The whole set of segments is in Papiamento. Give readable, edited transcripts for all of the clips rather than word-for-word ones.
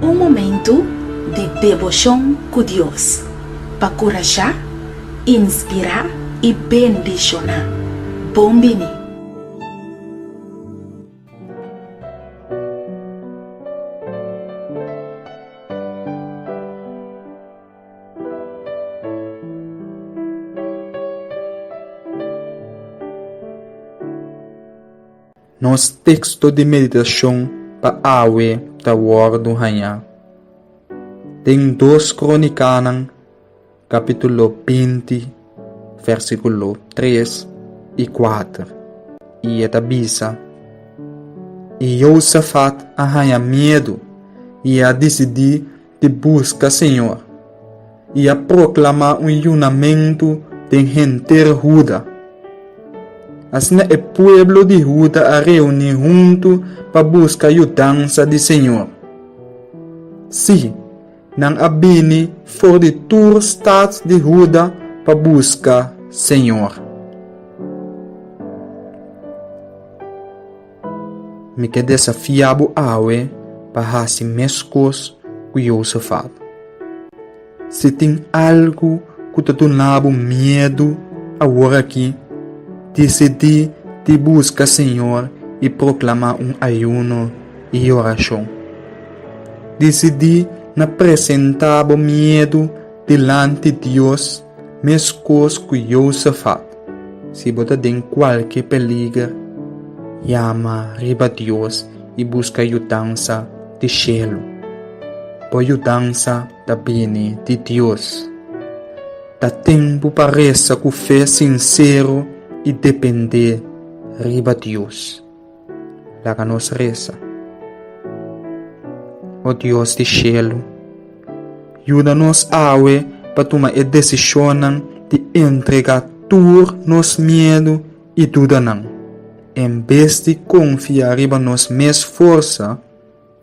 Un momentu di deboshon ku Dios pa kurashá, inspirá i bendishoná. Bon bini! Nos teksto di meditashon pa awe ta wòrdu hañá den Dos Krónikanan kapítulo 20, versíkulo 3 i 4, i e ta bisa, I Josafat a haña miedu i a disidí di buska señor, i a proklamá un yunamentu den henter Huda. Asina e pueblo di Huda a reuní huntu pa buska yudansa di señor. Sí, Nan a bini for di tur stat di Huda pa buska señor. Mi ke desafiá bo awe pa hasi meskos ku Josafat. Si tin algu ku ta duna bo miedu aworakí, disidí di buska señor i proklamá un ayuno i orashon. Disidí na presentá bo miedu dilanti Dios meskos ku Josafat. Si bo ta den kualke peliger, yama riba Dios i buska yudansa di shelu. Bo yudansa ta bini di Dios. Ta tempu pa resa ku fe sinsero i dependé riba Dios. Laga nos resa. O Dios di shelu, yuda nos awe pa tuma e desishonnan di entregá tur nos miedu i dudanan. En bes di konfia riba nos mes forsa,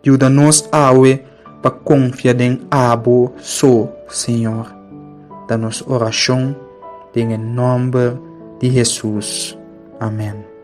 yuda nos awe pa konfia den Abo so, Señor. Ta nos orashon den e nòmber di Hesus. Amèn.